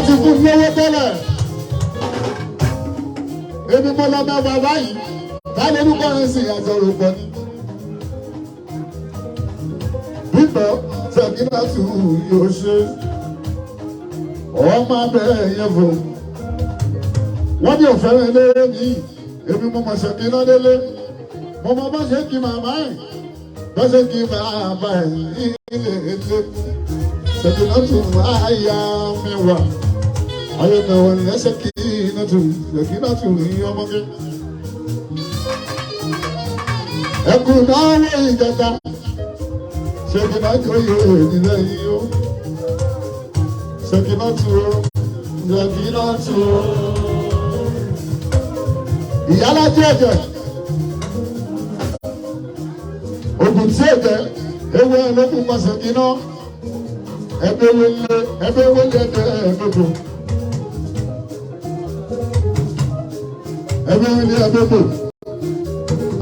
Wọ́n ti fún lówó tẹ́lẹ̀. Èmi mo lọ mẹ́wàá báyìí. Táyé orúkọ rẹ̀ sì àjọrò pọ̀ ni. Bímbọ́ Ṣèkínátù yóò ṣe. Ọmọ abẹ́ yẹn fò. Wọ́n ní òfẹ́rẹ́ eléré mi. Èmi mo mọ̀ Ṣèkínà délé. Mo mọ bá ṣe kí màmá ẹ̀. Bá ṣe kí bàbá ẹ̀ ilé ilé. Ṣèkínátù àyà mi wà. Ayọ̀dẹ̀wọ̀n lẹ́sẹ̀ Ṣèkínátù Ṣèkínátù ní ọmọge. Ẹkùn náà wọ ìjẹta. Ṣèkínátù yóò nílẹ̀ yìí ó. Ṣèkínátù ó. Ṣèkínátù ó. Ìyálájẹ́ ẹ̀jẹ̀. Ògùn tí ẹ̀jẹ̀ ewé ẹlẹ́kùn pa Ṣèkínà. Ẹgbẹ́ wọlé ẹgbẹ́ wọlé ẹgbẹ́ ẹgbẹ́gbò. Ẹgbẹ́ wọlé ẹgbẹ́gbò.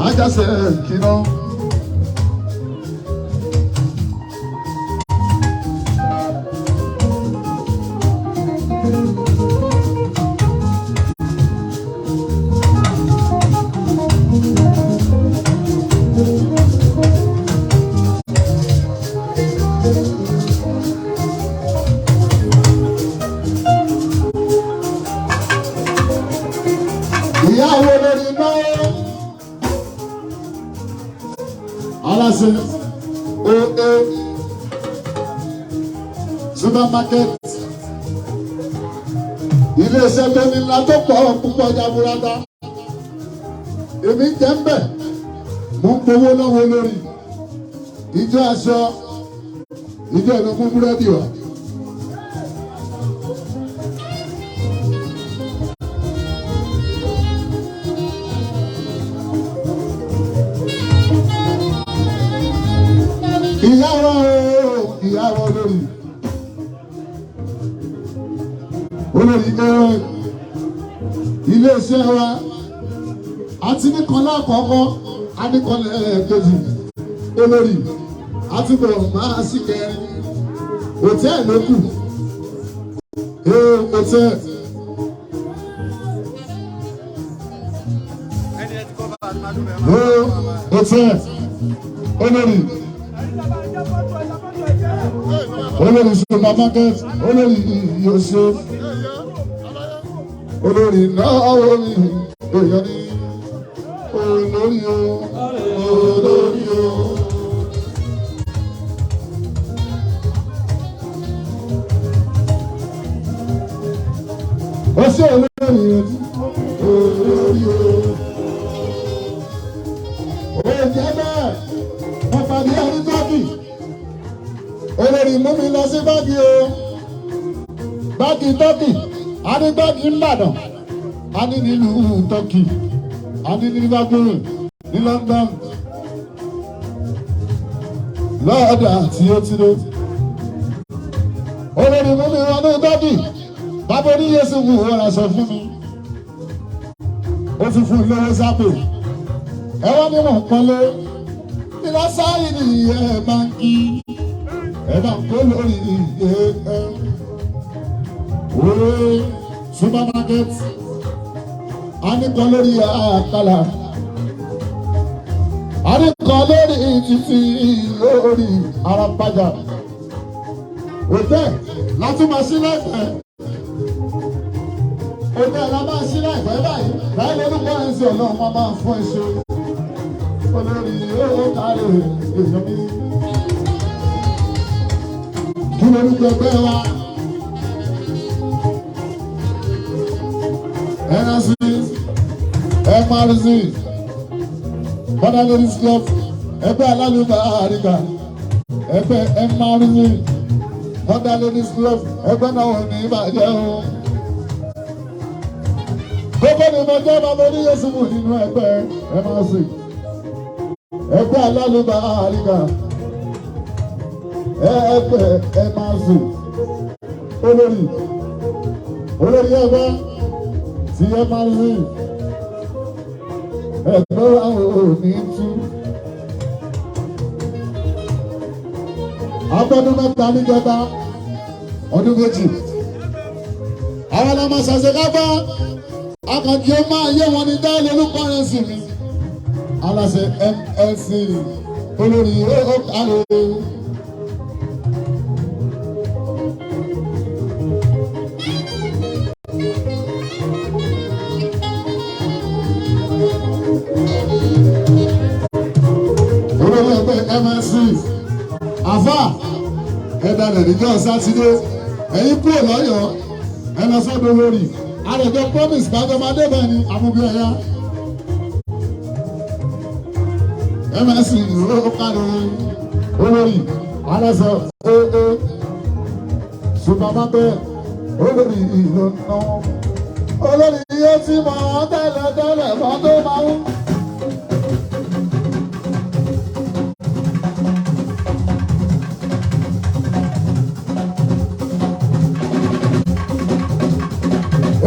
Ajá Ṣèkínà. Ìyàwó lórí náà. Aláṣẹ OA supermarket. Ilé-iṣẹ́ tó ní ńlá tó pọ̀ púpọ̀ jaburata. Èmi jẹ́ ń bẹ̀. Mo ń gbowó lọ́wọ́ lórí. Ìjọ aṣọ, ìjọ ìlú mú búrẹ́dì wá. Ìyàwó ìyàwó lórí. Olórí ẹ ilé-iṣẹ́ wa àti nìkan lákọ̀ọ́kọ́ àníkan lẹ́ẹ̀kejì olórí àtúbọ̀ máa sí kẹrin hòtẹ́ẹ̀lì ló kù ee hòtẹ́ẹ̀lì ee hòtẹ́ẹ̀lì olórí olórí supermarket olórí yóò olórí náà orí èèyàn ní olórí o olórí o. Ó ṣe olórí o olórí o. Ó jẹ́ bẹ́ẹ̀ mo pàdé ẹni tọ́kì olórí mú mi lọ sí báàgì o báàgì tọ́kì a ní báàgì ńbàdàn a ní nílùú tọ́kì a ní ní Liverpool ní London lọ́ọ̀dà tí ó ti dé. Olórí mú mi wọnú tọ́kì bàbá oníyèsí wù wọ́n aṣọ fún mi ó fi fún un lówó sápò ẹ wá ní mò ń pọ́nlé ìlọsáyìí ni ẹ máa ń kí ẹ bá ń kó lórí ẹ ẹ òwe supermarket a ní kan lórí àkàlà a ní kan lórí títí lórí arapaja òtẹ́ látún máa sí láìpẹ́ òtẹ́ la máa sí láìpẹ́ báyìí láì lórúkọ ẹ̀ ń sọ ọlọ́run máa máa fún ẹ ṣe olórí ó kárí èèyàn mi kí lórúkọ ẹgbẹ́ wa. NRC, MRC, Bọ́dá Ladies Club, ẹgbẹ́ alálùbá àríkà, ẹgbẹ́ MRC, Bọ́dá Ladies Club, ẹgbẹ́ náà ò ní ìbàjẹ́ o. Gbogbo ni mo jẹ́ bàbá oníyẹ̀sùnmù nínú ẹgbẹ́ MRC, ẹgbẹ́ alálùbá àríkà, ẹgbẹ́ MRC, olórí, olórí ẹgbẹ́ tí ẹ máa ń rí ẹgbẹ́ àwọn òní tú. Abọ́dún mẹ́ta níjọba ọdún méjì. Àwọn ọlọmọ ṣàṣekágbá akànjí ó máa yé wọn ní dáìlì olùkọ́rẹ́nsì mi. Aláṣẹ MLC olórí ó kárò. Olórí ẹgbẹ́ MLC àfà ẹ̀dá rẹ̀ níjọ́ sátidé ẹ̀yin kúrò lọ́yọ̀ọ́ ẹ lọ sọ́dọ̀ olórí àrẹ̀jọ promise gbàgbọ́mọdé bẹ́ẹ̀ ni amúbí ọ̀yá MSc ó kárí olórí aláṣẹ oo supermarket olórí ìlú náà olórí yóò ti mọ̀ ọ́ tẹ́lẹ̀ tẹ́lẹ̀ mọ́ tó máa ń.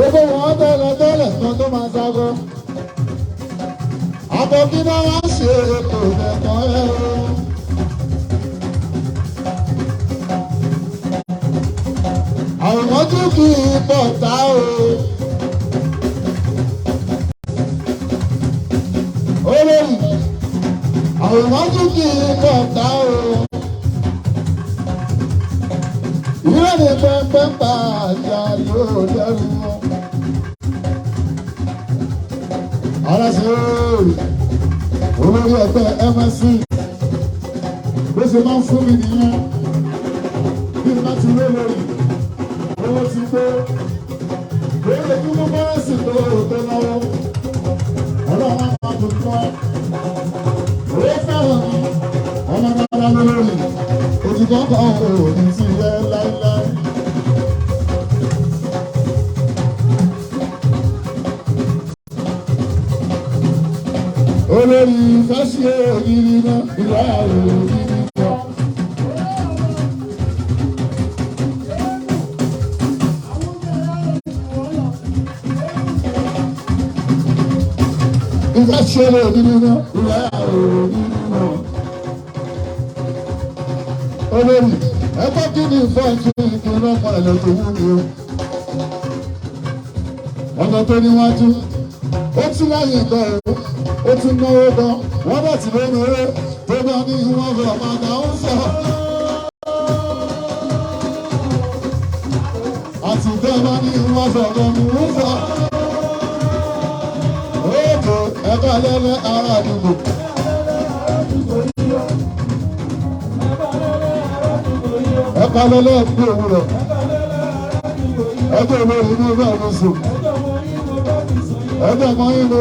Owó wọn tẹ́lẹ̀ tẹ́lẹ̀ kan tó máa sago. Àbọ̀ kí náà wá ṣe ètò ẹ̀kọ́ ẹ̀ o. Àwòrán tún kì í pọ̀ tá o. Olórí, àwòrán tún kì í pọ̀ tá o. Ìrẹ́ni pẹ́pẹ́ pa àjà yóò dẹ́rù wọn. Aláṣẹ olórí ẹgbẹ́ MSc bó ṣe máa ń fún mi nìyẹn bí n bá ti lé lórí owó ti gbé lórí kí wọ́n bá sì tó tó náwó ọlọ́run á máa tó tó ẹ owó fẹ́ràn mi ọmọ dáadáa lórí òtítọ́ kan ò ní sí ẹ láéláé. Olórí fásitì ògiri náà ìlà ògiri náà. Ìfásitì ògiri náà ìlà ògiri náà. Olórí ẹgbẹ́ kí ni ìfọ́ǹtì ìpinnu ọkọ̀ ẹ̀lẹ́ tó wú mi o. Ọ̀nà tó níwájú, ó tún láyé nǹkan o, ó tún náwó gan, wọ́n bá ti lónìí owó tó bá ní wọ́n fẹ́ padà ń sọ. Àti tó bá ní wọ́n fẹ́ lọ́nu ń sọ. Òkè ẹ̀ka lẹ́lẹ́ ara àdúgbò. Ẹ̀ka lẹ́lẹ́ ẹ̀kú òwúrọ̀. Ẹgbẹ́ olórí ní ọgbà mi sùn. Ẹgbẹ́ ọmọ yín ló.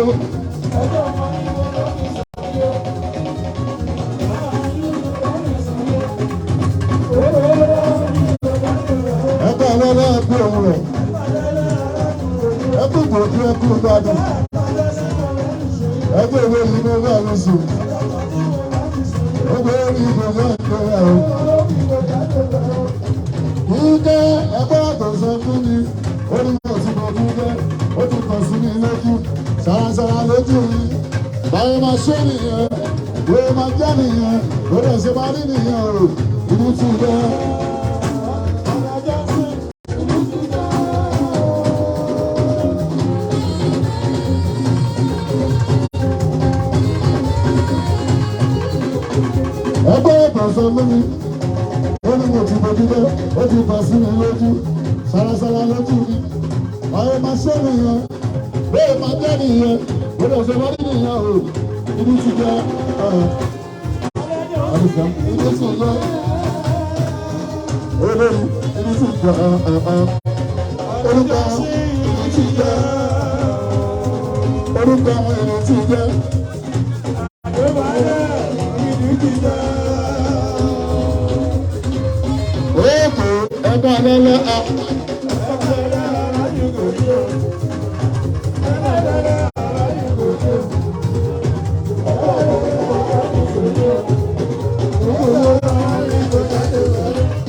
Ẹgbẹ́ ọlọ́lá ẹkú òwúrọ̀. Ẹkú gbòógì ẹkú gbádùn. Ẹgbẹ́ olórí ní ọgbà mi sùn. Ẹgbẹ́ orí ìgbòho ẹgbẹ́ rẹ̀. Ìdẹ́ ẹgbẹ́ àtọ̀sọ fún mi, ó ní mo ti mọ̀ fún bẹ́, ó ti kàn sí mi lójú, sàràsàrà lójú mi. Báyọ̀ máa ṣe nìyẹn, bóyá máa jẹ́ nìyẹn, bóyá ṣe máa rí nìyẹn o, ìlú ti dẹ́. Ẹgbẹ́ àtọ̀sọ fún mi, ó ní mo ti mọ̀ fún bẹ́, ó ti kàn sí mi lójú, sàràsàrà lójú mi. Báyọ̀ máa ṣe nìyẹn, bóyá máa jẹ́ nìyẹn, bóyá ṣe máa rí nìyẹn o, ìlú ti dẹ́. Àdìsá, ìlú ti dẹ́. Olórí, ìlú ti dẹ́. Orúkọ ìlú ti dẹ́. Orúkọ ìlú ti dẹ́. Òkè ẹgbẹ́ alẹ́lẹ́ a.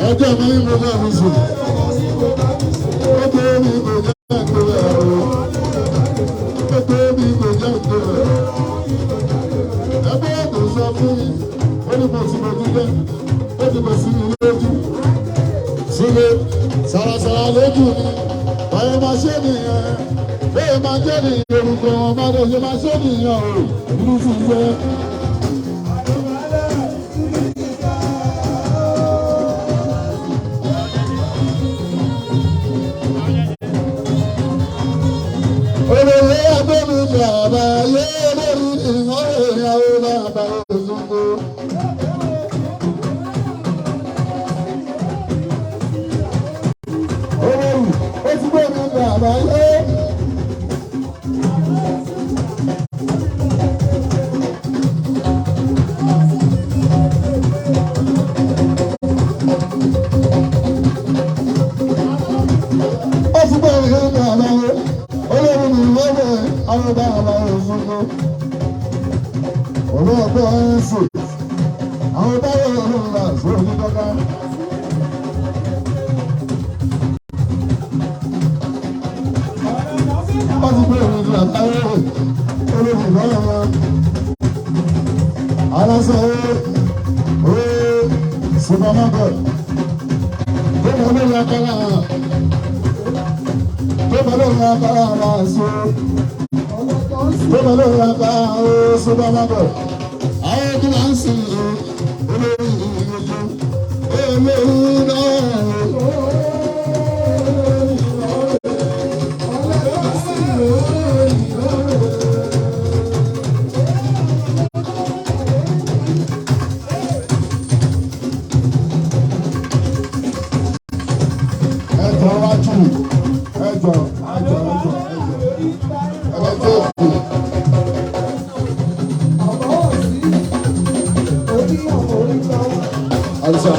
Ẹjọ́ mi ń bọ̀ bá mi sùn. Òkè mi kò jẹ́ ìgbéra o. Òkè mi kò jẹ́ ìgbéra. Ẹgbẹ́ kò sọ fún mi, ó ní mo ti mọ̀ nílẹ̀, ó ti bọ̀ sí mi lójú. Sílé sàràsàrà lójú mi. Báyọ̀ máa ṣe nìyẹn. Bẹ́ẹ̀ máa jẹ́ nìyẹn orúkọ ọmọdé ṣe máa ṣe nìyẹn o. Ìlú ti jẹ́. Olórí agbẹ́mi bàbá yé lórí ìwọ́n ìyàwó bàbá Òṣogbo. Olórí ó ti gbẹ́mi bàbá yé. Ó ti gbẹ́mi bàbá yé. Olórí ni ìwọ́n ìyàwó bàbá Òṣogbo. Olóògbé ẹ̀sìn àwọn báyọ̀ ọ̀run là sórí dọ́gba. Wọ́n ti gbé ìrìn àtàwé olórí ìlọ́rọ̀ wọn. Aláṣẹ ooo supermarket tó mọ lórí akárá tó mọ lórí akárá máa so tó mọ lórí akárá ooo supermarket. Àwọn kí máa ń sìn olórí ìlú olórí náà. Ẹjọ wájú, ẹjọ, ẹjọ, ẹjọ, ẹjọ, ẹjọ òkú. Alisa.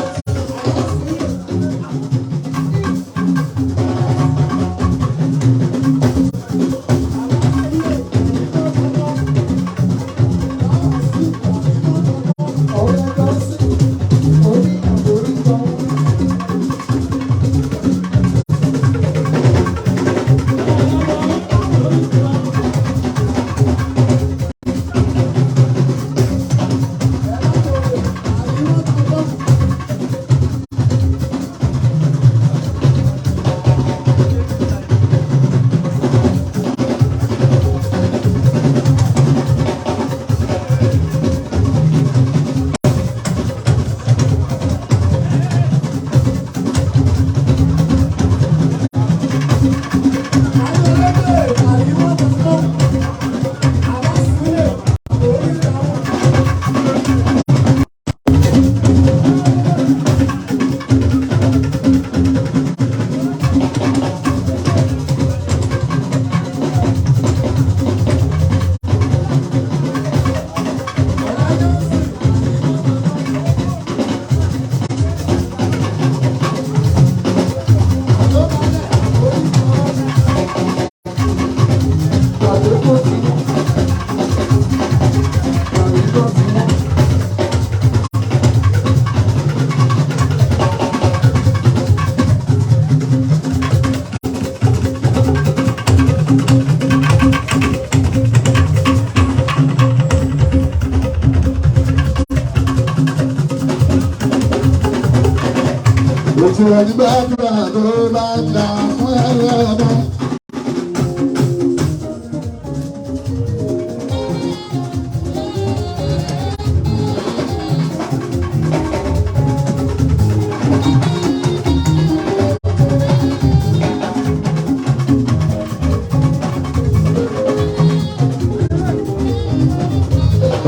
Òtún ẹni bá dúrà tó bá dà fún ẹ̀rọ ọmọ.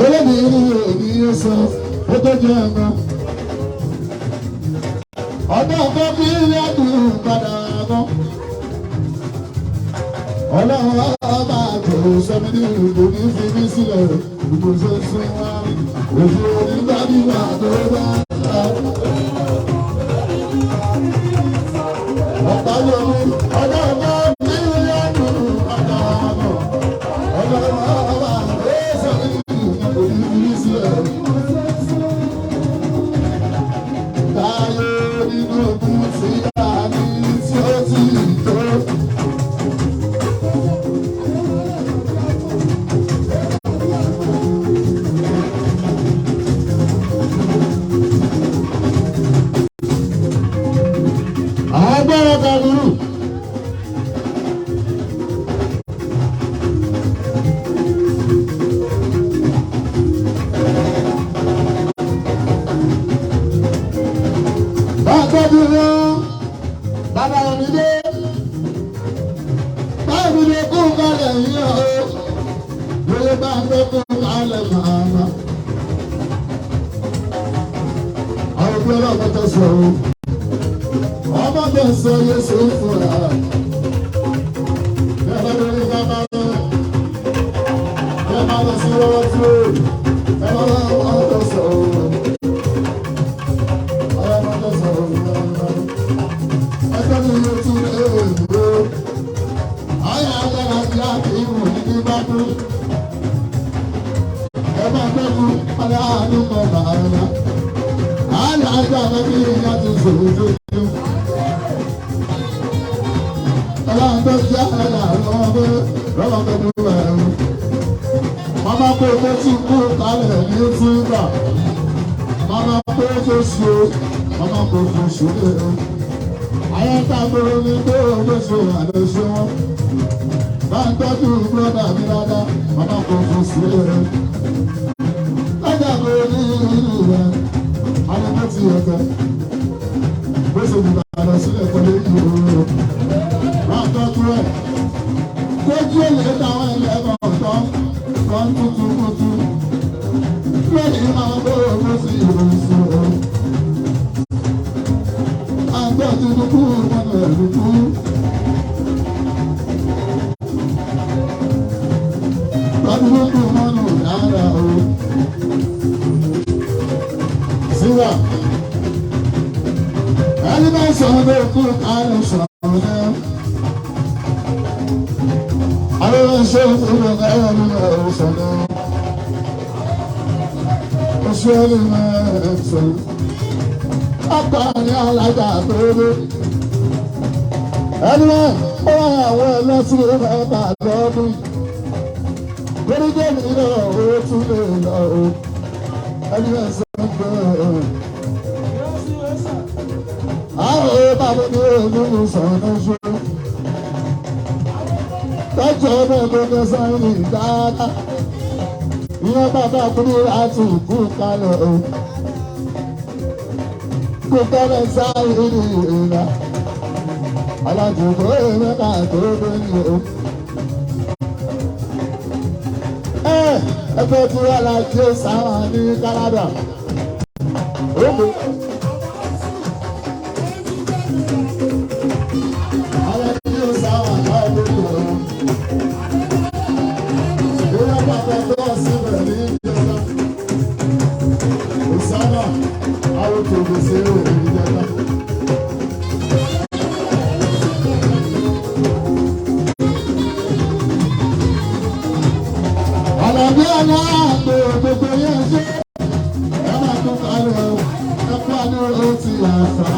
Olómi ní òní yóò sọ, ó tó jẹ́ ẹ̀mọ́. Ọ̀dọ́ ọ̀gbọ́n bí ilé ẹ̀dùn padà mọ́. Ọlọ́run ọba àgbò sọmi ní ìlú ní fi mí sílẹ̀ ìbò ṣe sún wá. Òfin onígbàdìgbà tó bá ta. Ọ̀pá yọmí, ọ̀dọ́ ọ̀gbọ́n bí ilé ẹ̀dùn padà mọ́. Ọlọ́run ọba àgbò sọmi ní ìlú ní fi mí sílẹ̀. Táyé nínú ogun tí a ní tí ó ti tó. Agbára kàdúrú. Bàbá mi dé. Báwo ni lè kó kalẹ̀ yìí o? Lórí bá ń gbé kó kalẹ̀ màmá. Àwọn òbí ọlọ́mọ tó sọ o. Ọmọ tó sọ Yéṣu fúnra. Bẹ́ẹ̀ bá lórí bàbá rẹ̀. Bẹ́ẹ̀ bá lọ sí lọ́wọ́ tí o. Bẹ́ẹ̀ bá lọ́wọ́ tó sọ o. Ọlọ́mọ tó sọ o. Ẹgbẹ́ mi yóò tún lé òyìnbó. Ayé agbára ti á kì í wù ní bí bá kú. Ẹ máa gbẹ́kú aláàánú mọ̀ bàárà. Ayé agbára bí ìyá ti sòrò tó kú. Ọlọ́run tó ti àlàyé lọ́wọ́ pé lọ́wọ́ pé kú ẹ̀rù. Màmá pé mo ti kú kalẹ̀ ní Túbà. Màmá pé kò ṣe màmá kò kò ṣe é. Ayé tágbóró ní pé òun ṣe àlọ́ ṣe wọ́n. Bá ń tọ́jú búrọ́dà mi dáadáa, màmá kò kò sí ẹ̀. Lọ́jà kò ní ìlú rẹ̀, alẹ́ ti ẹ̀kẹ́. Bó ṣe dìbò àlọ́ sílẹ̀ pẹ̀lú ìlú rẹ̀. Bá ń tọ́jú ẹ̀. Kójú èlé táwọn ẹlẹ́kọ̀ọ́ tán kan tuntun tuntun. Lónìí máa bó owó sí ìròyìn o. Àgbẹ̀ tuntun kú mọ́nà ẹ̀rù kú. Lọ́dúnkù mọ́nù náírà o. Síwà. Ẹni bá sọ pé kú kálù sọ̀rọ̀ náà. Àwọn ṣe ìfúnni ẹ̀rọ ẹ̀rọ sọ̀rọ̀. Oṣù ẹni máa sọ̀rọ̀. Ọkọ̀ ní alájà tó dé. Ẹni náà ó wà àwọn ẹlẹ́sìn mẹ́ta lọ́dún. Lórí jẹ́mi náà ó tún lè lọ o. Ẹni náà sọ pé àwọn bàbá mi ò ní sọ̀rọ̀ ṣe. Tọ́jú ọmọ ẹgbẹ́ sáyẹn dáadáa. Ìyẹn bàbá kúrú láti kú kalẹ̀ o. Kú kalẹ̀ sáyẹn ìlà. Alájùkọ́ ẹ̀mẹ́ta tó dé ní o. Ẹgbẹ́ tí wọ́n la jẹ́ sáwọn ní Canada. Alájùkọ́ sáwọn náà lórí o. Ìyá bàbá tó síbẹ̀ ní ìjọba. Òsánà, àwọn tó gbèsè rẹ̀ ní ìjọba. Àlàbí aláàgbò gbogbo yẹn ṣe. Ẹ máa tún kalẹ̀ o, ẹ kú àdúró ti àṣà.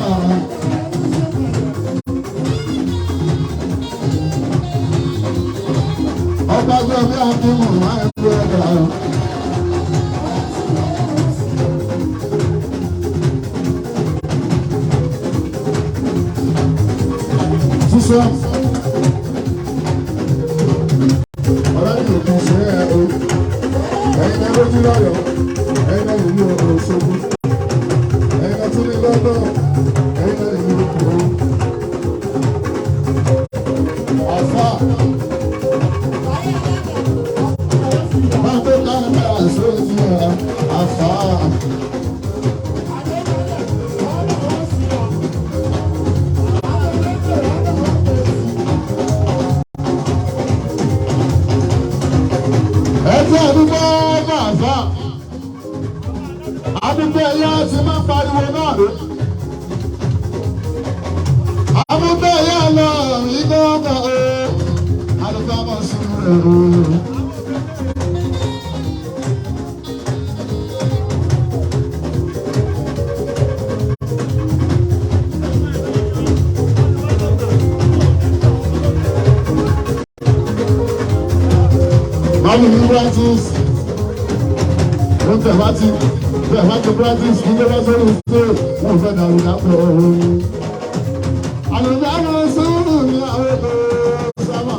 Ọba gbọ́ bí akímù máa ń gbé ẹ̀dá o. Sísọ. Ọ̀rẹ́ mi ò kàn ṣe é o. Ẹ̀yin náà lójú lọ́yọ̀, ẹ̀yin náà lè ní Òṣogbo. Ẹ̀yin náà tún ní lọ́dọ̀, ẹ̀yin náà lè ní Èkó. Àfà. Máa tó kámẹ́rà sójú ẹ̀, àfà. Ẹjẹ́ àdúgbò bàbá. Àdúgbò ẹ̀yà ti máa ń pariwo náà rè. Àdúgbò ẹ̀yà lọ rí gángan o. Àdúgbò ọmọ sùn rẹ̀ o. Báwo ni practice? Ó tẹ̀ wá ti tẹ̀ wá ti practice kí ló bá sórí stage wọ́n fẹ́ dàrú lápò ọ̀run. Àlùfáà lọ sùúrù ní àwọn ètò sábà.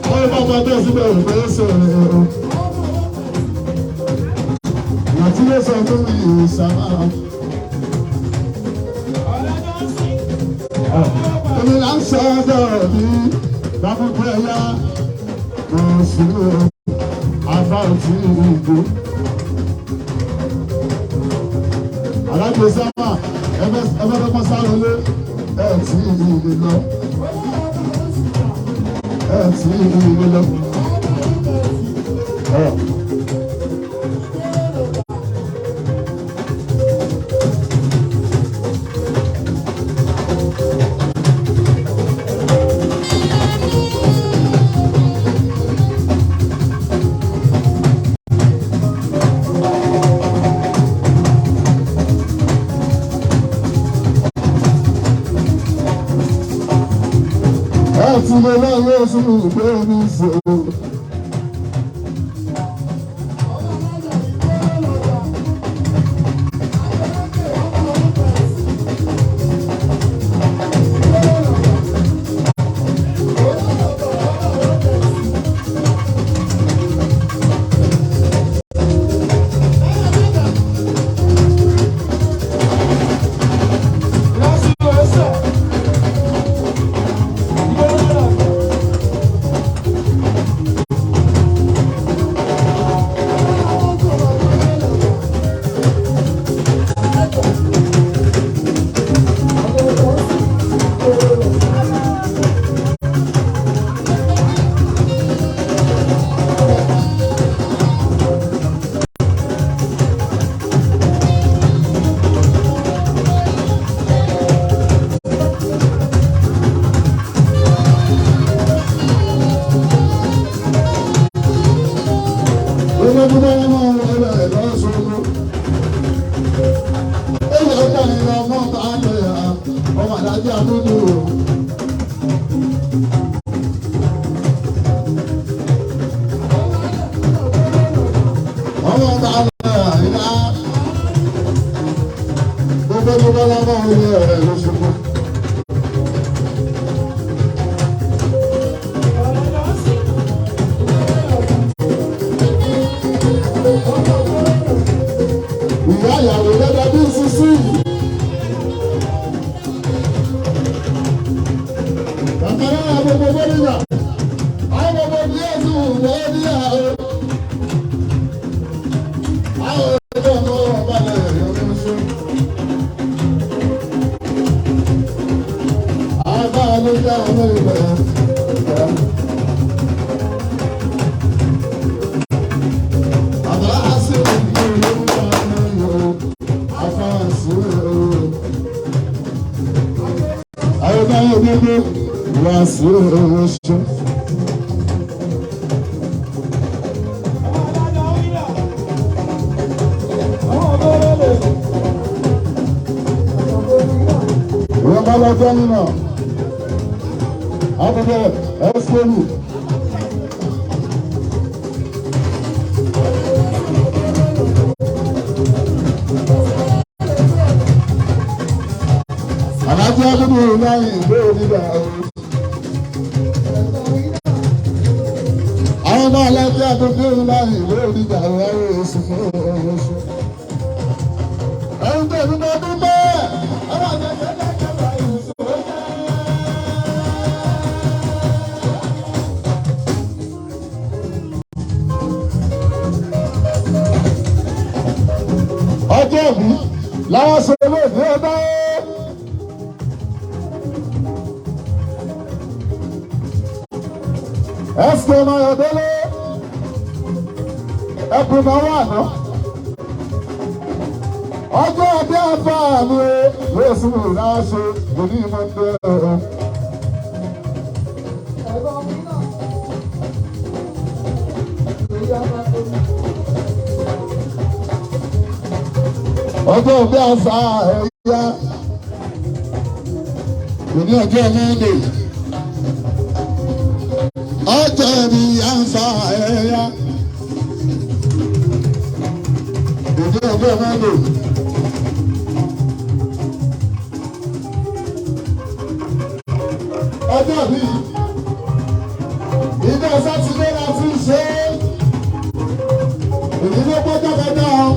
Àwọn ìbá máa tẹ̀ síbẹ̀ ò fẹ́ sọ̀rọ̀ ẹ̀rọ. Alájọsọ tó ń yí sábà. Èmi là ń sọ ọjọ́ mi, lábùkù ẹ̀yà, oṣù àbá òtí ìgbò. Alájọsọ máa ẹgbẹ́ tó sáré lé ẹ̀ tí ìlú lọ. Ẹ̀ tí ìlú lọ. Ẹ ti lè lọ́wọ́ oṣù ìgbé mi ṣe. Ìyá ìyàwó lọ́dọ̀ bí sísú yìí. Bàbá náà gbogbo bọ́díjà, àwọn gbogbo díẹ̀ sí ìwọ́ díẹ̀ o. Àwọn ọjọ́ ọmọ ọba lẹ̀ yọrí sí. Àbá ló jẹ́ ọmọ ìbẹ̀rẹ̀. Bàbá á sì ní ìlú Ayọ̀dáyọ̀ gbogbo wá sí oṣù. Ìwọ́n bá lọ́jọ́ nínú àbúrò ẹ̀sìkòlù. Àlájọ́ àbúrò láyé ìgbé onígbà ooru. Àwọn ọmọ alájọ́ àbúrò láyé ìgbé onígbà ooru oṣù fún oṣù. Ẹ̀rù tó ní ọdún bẹ́ẹ̀. Ọmọ àgbẹ̀fẹ́ lẹ́kẹ̀ẹ́ ìṣòro jẹ́. Ọjọ́ ìbí làwọn ṣe olóògbé ọdọ́. Ẹsẹ̀ Mayọ̀délé ẹkùn náà wà ná. Ọjọ́ ọdẹ àbá mi lóṣù láṣọ òní mọ́tò. Ọjọ́ ọdẹ àṣà ẹ̀yà òní ọjọ́ Monday. Ọjọ́ mi àṣà ẹ̀yà òní ọjọ́ Monday. Ọjọ́ mi ìjọ sátidé la ti ṣe é. Èyí ló gbọ́dọ̀ kọjá o.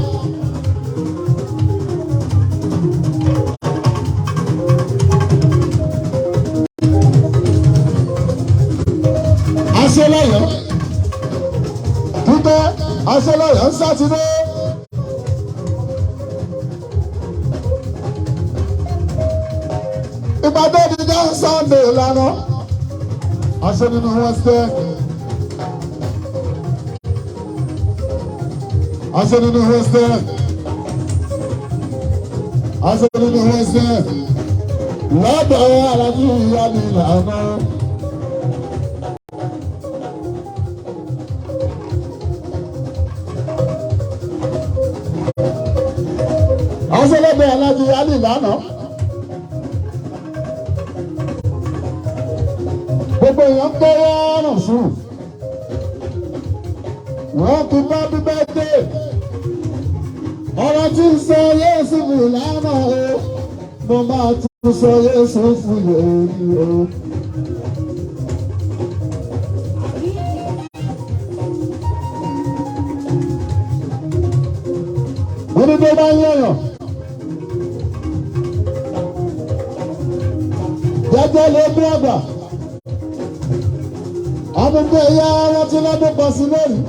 Ìpàdé ìdíjọ́ Sunday lánàá. Aṣọ nínú West End. Aṣọ nínú West End. Aṣọ nínú West End. Lọ́dọ̀ alájú ìyá mi lànà. Aṣọ lọ́dọ̀ alájú ìyá mi lànà. Gbogbo èèyàn ń bọ́ wọ́ọ̀rùn sùn. Wọ́n ti bá bíbẹ́ dé. Ọ̀rọ̀ tí ń sọ Yéésù mi lánàá o. Mo máa tún sọ Yéésù fún yèmí o. Mo ní tó bá ń yẹ̀yàn. Jẹ́jẹ́ ló bí àgbà. Àmúgbé ẹ̀yà rántí lọ́dún kan sí lónìí.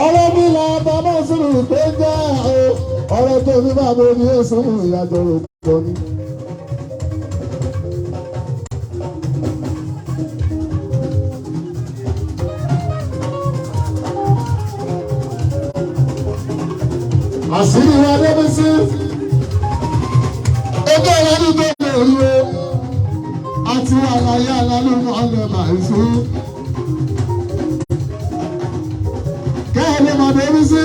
Ọ̀rọ̀ mi là bàbá sùúrù tó ń jẹ́ o. Ọ̀rọ̀ tó ní bàbá omi èso ìyàjọ̀ òpó ni. Àṣírí wa débi sí. Ẹgbẹ́ wa ní gbogbo òru o. Àti àlàyé alálùmọ́ ọ̀lẹ́ màìsú. Kẹ́hìnrín mọ̀ débi sí.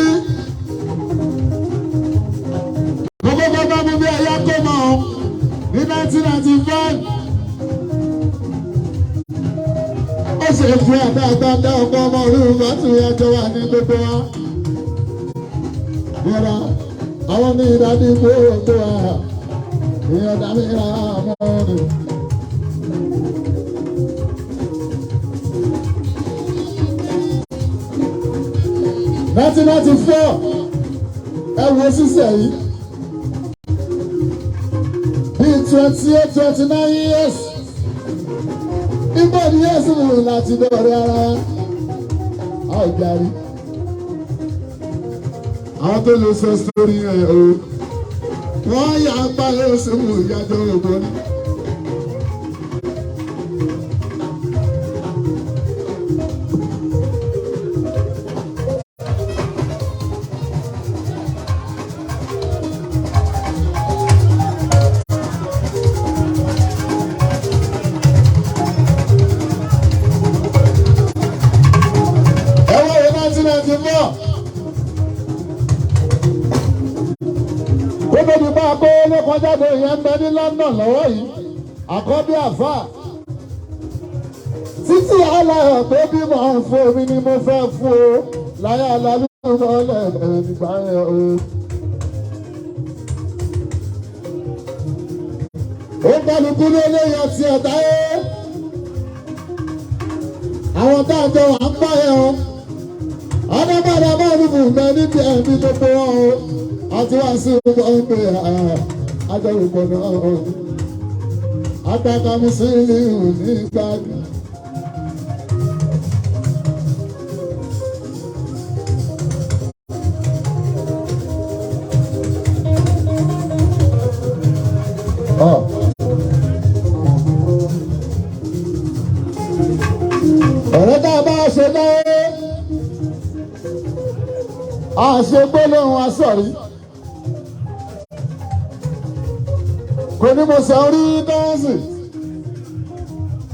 Gbogbo bàbá mi bí ẹ̀yà tó mọ̀ ọ́ ní 1995. Ó ṣe fún ẹ̀dá àgbàdá ọkọ ọmọ orí ìgbà tí ẹjọ́ wà ní gbogbo wa. Yọ̀dá àwọn ní ìdádí gbogbo wa. Ìyọ̀dá mi ra àmọ́ ni. 1994 ẹ wo sísè yìí bíi 28 29 years ibo ni yéésù mú láti dọ̀rẹ́ ara a ò járe àwọn tó lè sọ sórí ẹ o wọ́n yà á pa yéésù mú ìyájọ́ ògbó ni. Ẹ wá wo 1994. Ó tóbi bá a kó lóko jáde ìyẹn ń bẹ ní London lọ́wọ́ yìí àkọ́bí àfà títí aláyọ̀ tó bímọ fún mi ni mo fẹ́ fún o láyé alálùmọ́ lẹ́ẹ̀mẹ́ nígbà yẹn o. Ó kálukú ló léyìn ọtí ẹ̀dá yẹn àwọn tá a jọ wà ń bá yẹn o ọdọ́gbọ́dọ́ bọ́ọ̀lù fún mi níbi ẹ̀mí gbogbo wọn o àti wá sí ọgbẹ́ àjọyọ̀pọ̀ náà àtàkàmú sí ìlú ní gbàgbé. Ọ̀rẹ́ tá a bá ṣe láyé àṣegbólóhùn asọ̀rí kò ní mo sọ rí dáńsì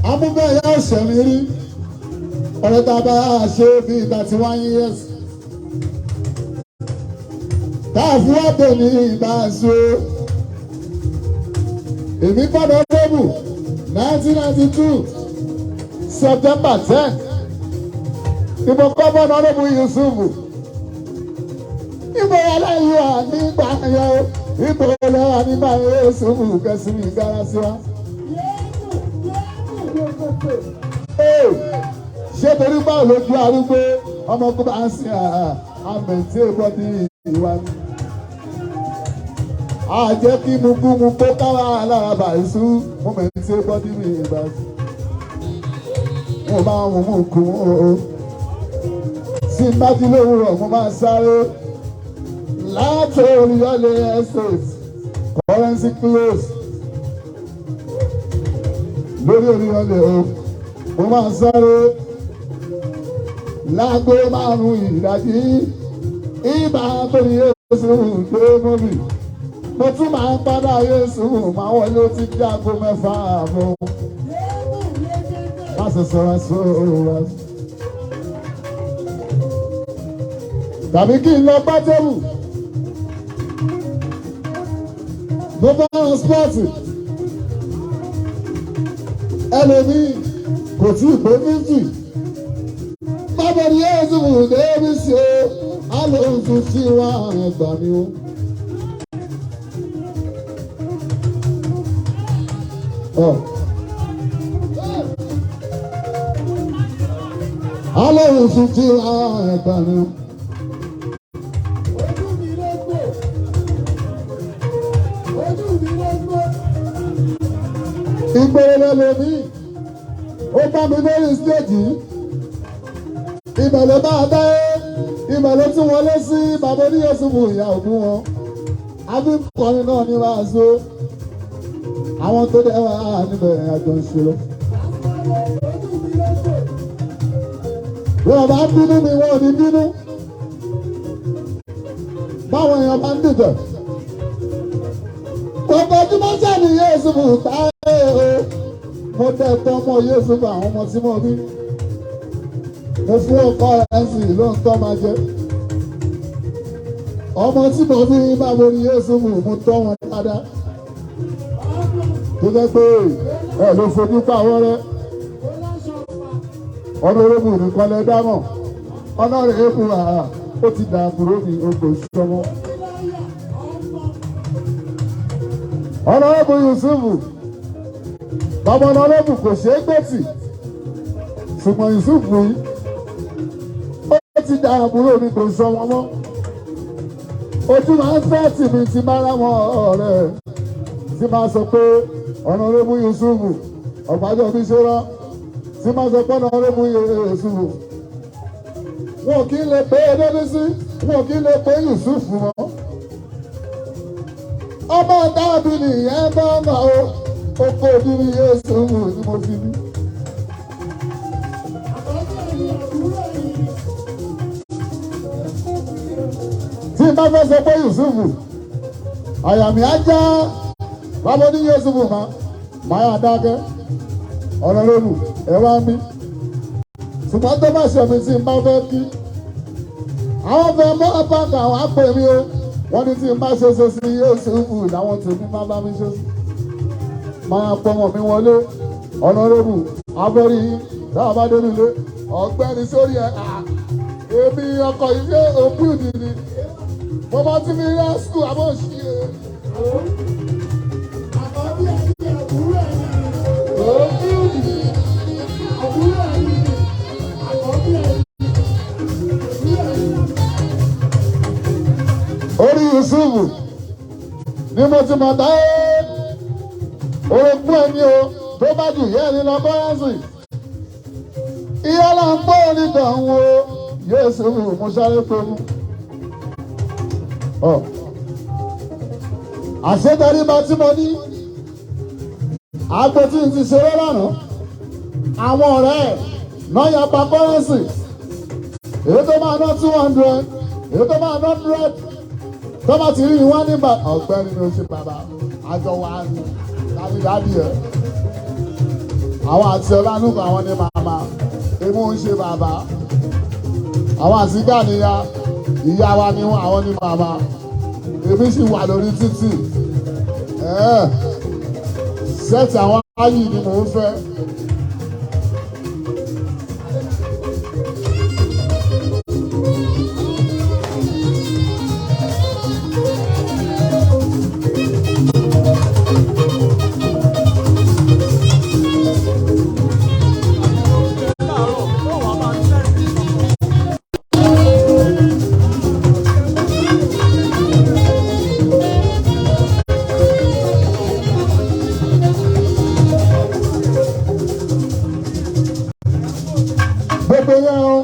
amúbẹ̀yà ọ̀sẹ̀ mi rí ọ̀rẹ́ tá a bá ṣe bíi 31 years tá a fi wá bò ní ìbáṣe èmi gbọ́dọ̀ débù 1992 September 10 ìbò kọ́bọ̀nà ọ̀rẹ́bù Yusufu ìbò aláìwá nígbà yẹn o ìbò ọlọ́wà nígbà yẹn Yusufu kẹsìmí gara sí wa. Ṣé torí báwo lójú arúgbó ọmọ kó bá ń sin àmẹ̀tí ìbọ̀dí ìwà ni. A jẹ́ kí mugumu kó kára lára bàìsú mo mẹ̀tí ìbọ̀dí mi ìgbà sí. Mo máa ń mú kú o. Tí n bá ti lówùrọ̀ mo máa sáré láti Oríyọ̀lé estate Currency close lórí oníyànlẹ̀ o. Mo máa sáré láago 5 ìdájí. Ibà torí Yéésù dé mọ́bì. Mo tún máa ń padà Yéésù máa wọlé tí kí aago 6 àbọ̀. Má ṣe sọ̀rọ̀ sọ̀rọ̀. Tàbí kí n lọ bá tẹ́wù. Mo fẹ́ràn spọ́ọ̀tì. Ẹlòmíì kò tí ì pé 50. Bábọ̀ ni Yéésù débi sí o, á lóun tún sí wa ẹgbà mi o. Á lóun tún sí wa ẹgbà mi o. Ojú mi ló gbò. Ojú mi ló gbò. Ìgboro lẹ́lòmíì, ó bá mi lórí stéèjì yìí. Ibẹ̀ ló bá a dá é, ibẹ̀ ló tún wọlé sí bàbá oníyẹ̀sùnmù ìyá ògún wọn. Àfi kọrin náà ní wàásù. Àwọn tó dẹ́ wà níbẹ̀ àjọ ń ṣe lọ. Ojú mi ló gbò. Bí wọ́n bá bínú mi, wọ́n ò ní bínú. Báwọn èèyàn bá ń dìtẹ̀. Gbogbo ojúmọ́ sẹ́ni Yéésùfù táyé o. Mo dẹ́ tọ́ ọmọ Yéésùfù àwọn ọmọ tí mo bí. Mo fún ọkọ ẹ̀sìn ló ń tọ́ máa jẹ. Ọmọ tí mo bí báwo ni Yéésùfù mo tọ́ wọn dáadáa. Tó jẹ́ pé ẹ ló fojú pa àwọn rẹ. Ọ̀nà ológun nìkan lẹ dámọ̀. Ọ̀nà rẹ̀ èkó àá ó ti dà àbúrò mi ogbò ìṣọmọ. Ọ̀nà ológun Yusufu bàbá ọ̀nà ológun kò ṣeé gbèsì. Ṣùgbọ́n Yusufu yìí ó ti dà àbúrò mi kò sọ wọn mọ́. Ojú máa ń fẹ́ tì mí ti máa ráwọn ọ̀rẹ́ tí máa sọ pé ọ̀nà ológun Yusufu ọ̀gbájọ́ mi ṣe rán tí máa sọ pé ọ̀nà ológun Yusufu. Wọn kì í lè pé Adébísí, wọn kì í lè pé Yusufu mọ́. Ọmọ dábì nìyẹn bá mà ó, oko òbí Yéésù ni mo fi bí. Tí n bá fẹ́ sọ pé Yusufu, àyà mi á já, bàbá ní Yusufu ma, màá yà dákẹ́, ọ̀nà lóru, ẹ wá ń bí. Ṣùgbọ́n tó bá ṣe mi tí n bá fẹ́ kí. Àwọn fẹ́ mọ́ apákan àwọn àpè mi o. Wọ́n ní tí n bá ṣe ṣe sí Yusufu làwọn tèmi máa bá mi ṣe sí. Máa pọmọ mi wọlé, ọ̀nà lóru, abẹ́rí yín, táwọn bá dé nílé, ọ̀gbẹ́ni sórí ẹ̀, èmi ọkọ̀ ilé òbí òdì ni. Mo máa ti fi rẹ́ skul àbọ̀ ṣí e. Àkọ́bí ẹni àbúrò ẹni. Òbí òdì. Àbúrò ẹni. Àkọ́bí ẹni. Àbúrò ẹni. Orí Yusufu ni mo ti mọ̀ táyé. Orogún ẹni o tó bá jù yẹ́ ẹni lọ bọ́yásì. Ìyá là ń gbọ́ onítàn wo Yusufu mo sáré pé mú. Àṣetẹrí bá tí mo ní. Àgbo tí n ti ṣeré lánàá. Àwọn ọ̀rẹ́ ẹ̀ náà ya pa kọ́rẹ́nsì. Èyí tó máa ná 200, èyí tó máa ná 100. Tó bá ti rí ìwọ́n nígbà ọ̀gbẹ́ni ni ó ṣe bàbá. Àjọ wa ni tàbí dádì ẹ̀. Àwọn àti Ọlánúkọ àwọn ni màmá. Èmi ń ṣe bàbá. Àwọn àti Gàníyà, ìyá wa ni wọ́n, àwọn ni màmá. Èmi sì wà lórí títì. Sẹ́ẹ̀tì àwọn áyì ni mò ń fẹ́. Gbogbo yẹn o,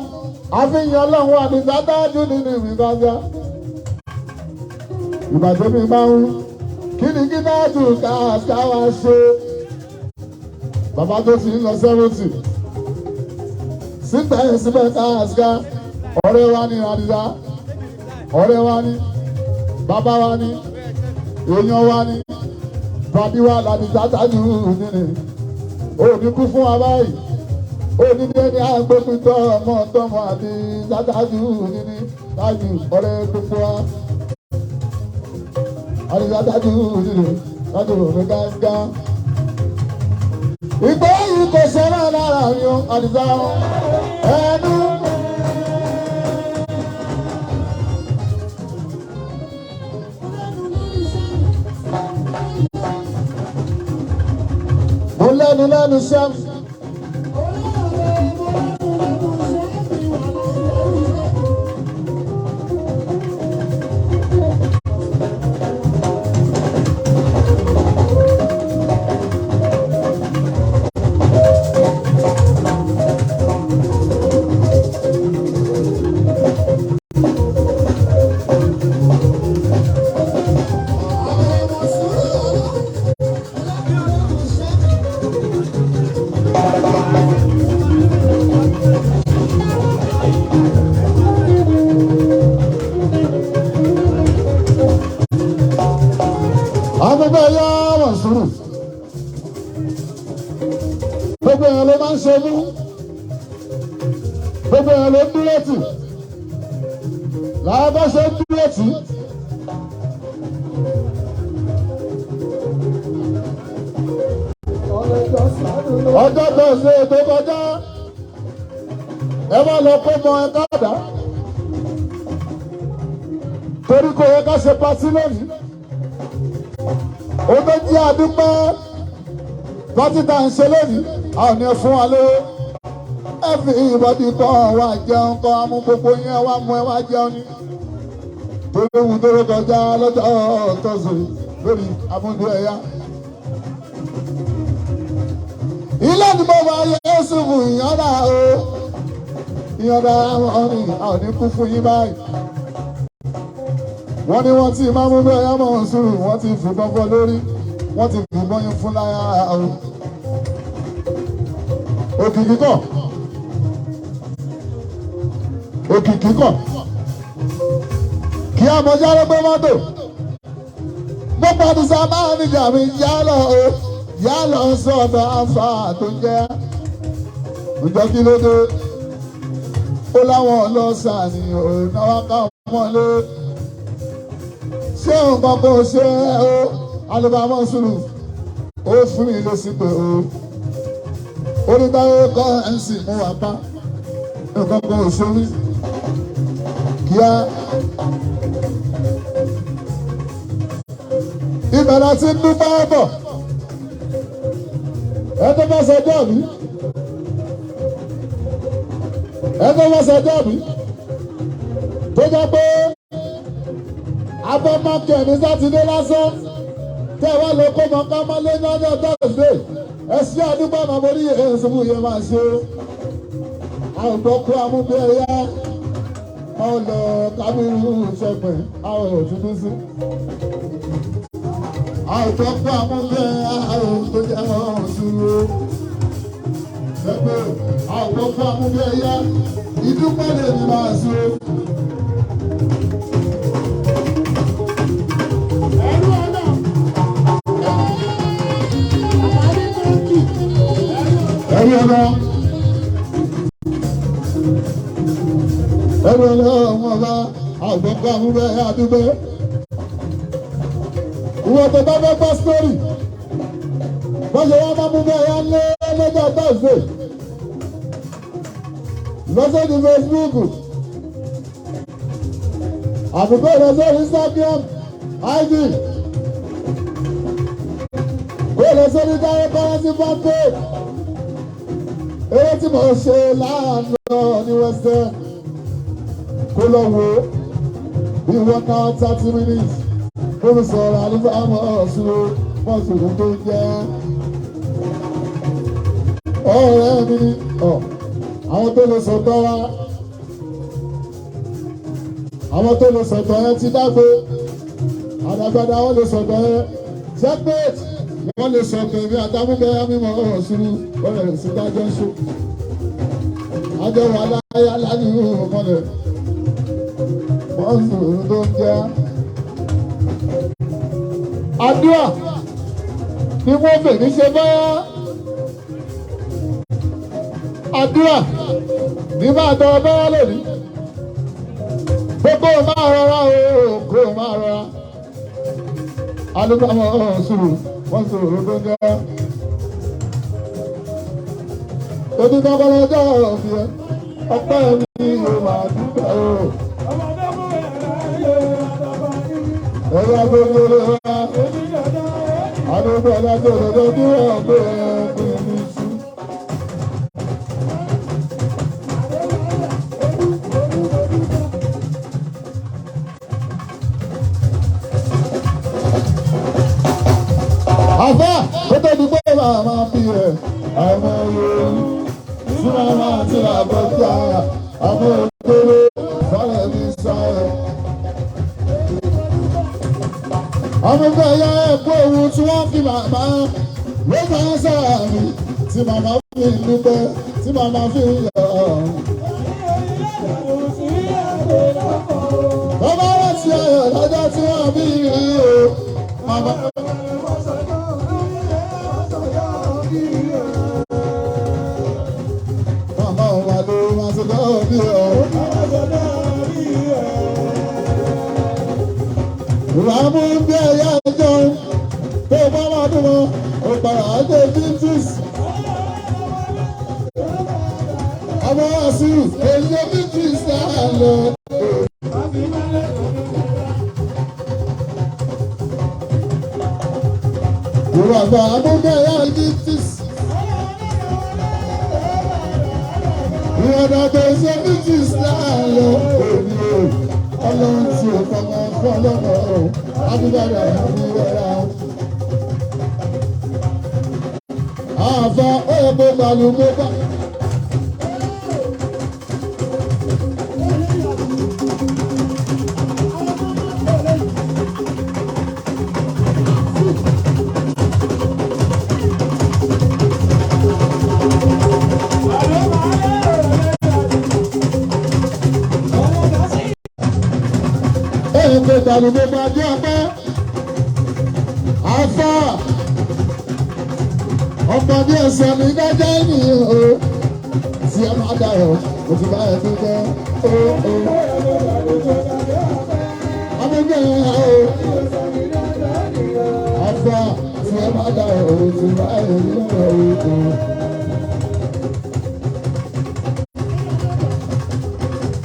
àfihàn Ọlọ́run àdìgbà dájú nínú ìwé gángan. Ìgbà tó mi máa ń Kí ni kí náà tún ká ká wá ṣe? Bàbá tó ti ń lọ 70. Síbẹ̀ síbẹ̀ káàsíká, ọ̀rẹ́ wa ní Àdìsá, ọ̀rẹ́ wa ní, bàbá wa ní, èèyàn wa ní, bàbí wa làdìsá tájú nínú. Òní kú fún wa báyìí, òní ní ẹni àgbẹ̀kùn tọ́ ọmọ tọmọ Àdìsá tájú nínú tájú ọ̀rẹ́ gbogbo wa. Àdìsá tájú nínú tájú òní gángan. Ìgbà yìí kò sọ́nà lára mi o, Àdìsá ẹnu. Mo lẹ́nu lẹ́nu sẹ́m. Afẹ́fẹ́ yá wọ̀ sùúrù. Gbogbo èèyàn ló máa ń ṣe mú. Gbogbo èèyàn ló ń dúró tì. Làwọn bá ṣe ń dúró tì. Ọjọ́ tó ṣe ètò kọjá. Ẹ má lọ kó mọ ẹ káàdá. Torí kò yẹ ká ṣe patí lónìí. Ó tó jẹ́ àdúpẹ́ pátí tá à ń ṣe lónìí, a ò ní ẹ fún wa lówó. Ẹ fi ìbọdí kọ́ wa jẹun kọ́ amú gbogbo yẹn wá mú ẹ wá jẹun ní. Torí ewu tó kọjá lọ́jọ́ tọ́sí lórí amúndú ẹ̀yà. Ilé ni mo máa yẹ Yẹ́sùfù ìyànda o. Ìyànda àwọn ní a ò ní kú fún yín báyìí. Wọ́n ní wọ́n ti máa mú bẹ́ẹ̀ yámọ̀ sùúrù, wọ́n ti fìbọn fọ́ lórí, wọ́n ti fìbọn yín fún láyà o. Òkìkí kọ̀, òkìkí kọ̀, kí amọ̀já ló gbé mọ́tò. Mo pàdé sábà níjà mi yá lọ o, yá lọ sọ̀dọ̀ àfà tó ń jẹ́. Ǹjọ́ kí ló dé? Ó láwọn ọlọ́sà ni òun náà wá ká mọ́lé. Ṣé nǹkan kò ṣe é o? Alùpàmọ́ sùúrù, ó fún mi lésì pé o. Oníbàárò kọ́ ẹ̀ ń sì mú wa bá. Nǹkan kò ṣe mí. Kíá. Ibẹ̀ la ti ń dúpẹ́ bọ̀. Ẹ tó bá sọ dọ́ọ̀bì. Ẹ tó bá sọ dọ́ọ̀bì. Tó jẹ́ pé abọ́mọ́kẹ́ ní Sátidé lásán. Tẹ́ ẹ wá lọ kó mọ ká mọ́lé ní ọjọ́ Thursday. Ẹ ṣí àdúgbò àmọ́ orí èsùnmù yẹn máa ṣe. Àwùjọ kó amúbí ẹ̀yà. Àwọn lọ Kábírù ṣẹ̀pẹ̀, àwọn ò tún sí. Àwùjọ kó amúbí ẹ̀yà, àwọn tó jẹ́ ọ̀hún ṣúró. Ṣẹ̀pẹ̀, àwùjọ kó amúbí ẹ̀yà, ìdúpẹ́ lè ní máa ṣe. Ẹ̀rí ọ̀rọ̀. Ẹ̀rí ọ̀rọ̀ ọmọ ọba àgbọ̀kọ̀ àmúbẹ̀ àdúgbò. Ìwọ tó bá fẹ́ gbọ́ sítórì. Bọ́sẹ̀ wọn máa mú bẹ́ẹ̀ yá lé lọ́jọ́ Thursday. Lọ́sọ̀dì Facebook. Àbùkù lọ́sọ̀dì Instagram IG. Kó lọ́sọ̀dì Táyé Kọ́rẹ́sì fanpage. Eré tí mo ṣe láàánú ní Western kó lọ wo bí 1 hour 30 minutes kó fi sọ̀rọ̀ àlùfáà mọ̀ ọ̀ṣun mọ̀ṣun tó ń jẹ́ ọ̀rẹ́ mi ni ọ̀ àwọn tó lè sọ̀tọ̀ wa àwọn tó lè sọ̀tọ̀ yẹn ti dágbo àdàgbàdà wọn lè sọ̀tọ̀ yẹn. Separate wọ́n lè sọ pé mi àtàmúgbẹ́ mímọ́ ọ̀rọ̀ sùúrù ọ̀rẹ́ sí dájọ́ ń ṣó. Àjọ wà láyà lánìí mọ́lẹ̀. Wọ́n sùúrù tó ń jẹ́. Àdúrà ni wọ́n fè ní ṣe báyà. Àdúrà ní máa tọrọ báyà lónìí. Gbogbo máa rọra o, kó máa rọra. Alúgbàmọ̀ sùúrù, wọ́n sùúrù tó ń jẹ́. Ojú tó kọ́ lọ́jọ́ òbí ẹ, ọpẹ́ mi ò máa dúpẹ́ o. Ẹ̀rọ agbègbè rẹ̀ wá, alúgbò ọlọ́jọ́ òdòdó bí wọ́n gbé ẹ mi sí. Àfá kó tó di pé màmá bí rẹ̀, àwọn oyè tí màmá ti rà bọ́jà, àwọn òkèrè sáré mi sáré. Àwọn ọmọ ẹ̀yà ẹ̀kọ́ òun tí wọ́n fi màmá ló máa ń sára mi tí màmá fi ń dúpẹ́ tí màmá fi ń yọ̀. Bàbá rẹ̀ ti ayọ̀ lọ́jọ́ tí wọ́n bí rí o. Màmá màmá wa ló máa ṣe lọ́wọ́ bí o. Ìràmú bí ẹ̀yà ẹjọ́ tó bá wà dùn mọ́, ó padà á dé fifties. Ọmọ àṣírí èyí fifties náà lọ. Ìràgbà àbúgbé ẹ̀yà fifties. Ìrọ̀dà tó ṣe fifties náà lọ. Èmi ò ọlọ́run tí ò fọmọ fún ọlọ́mọ o, abúgbàdà àbúgbàdà. Àfa ó yẹ kó balùwẹ̀ kó bá. Ó yẹ kó balùwẹ̀ bá dé ọpẹ́. Àfa ọ̀pọ̀ bí ẹsẹ̀ mi dájọ́ ènìyàn o. Tí ẹ máa dàrọ̀, mo ti bá ẹ dúpẹ́. Ó ó. Abúgbẹ́ o. Àfa tí ẹ máa dàrọ̀, mo ti bá ẹ dúpẹ́ o.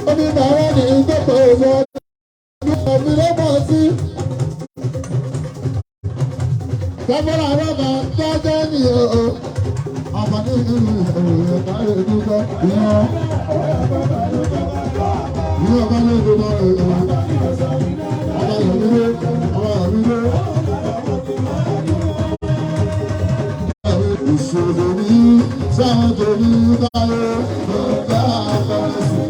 Omi bàrà ní gbogbo ọ̀dọ́ ọdún mi ló mọ̀ sí. Kámẹ́rà rọ́bà dájọ́ nìyẹn o. Àǹfààní ìlú ìròyìn káyọ̀ dúpẹ́ ìyẹn. Ìyẹn bá lè dúpẹ́ ìyẹn. Ọba ìlú ọba ìlú. Ìṣòro ní sáwọn torí báyọ̀ lọ́gbà àbọ̀rẹ̀ sí.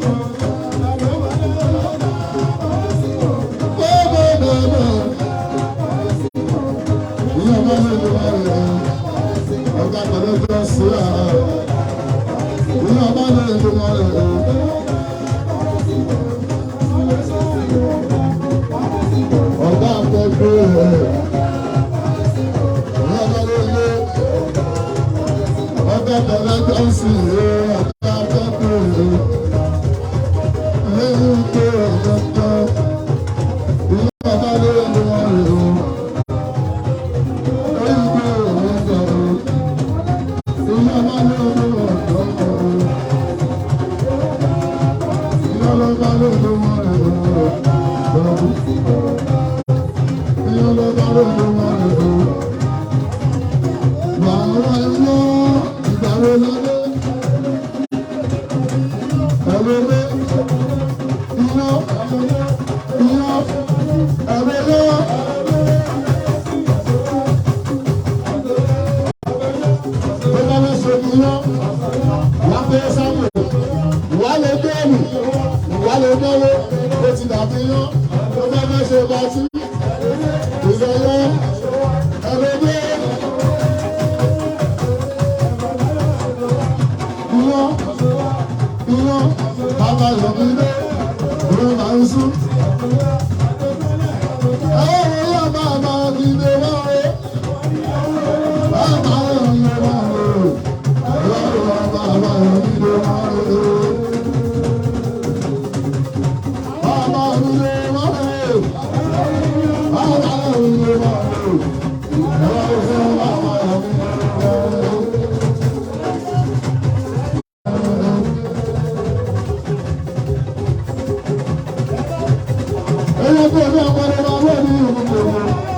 Yọ̀mídé, òun máa ń sún. Àwọn ọ̀rọ̀ bàbá mi lè wá o. Bàbá mi lè wá o. Ọ̀rọ̀ bàbá mi lè wá o. Bàbá mi lè wá o. Bàbá mi lè wá o. Ọ̀rọ̀ bàbá mi lè wá o. Ẹyẹ tó ní ọmọdé máa wọ́n ní ìlú gbogbo.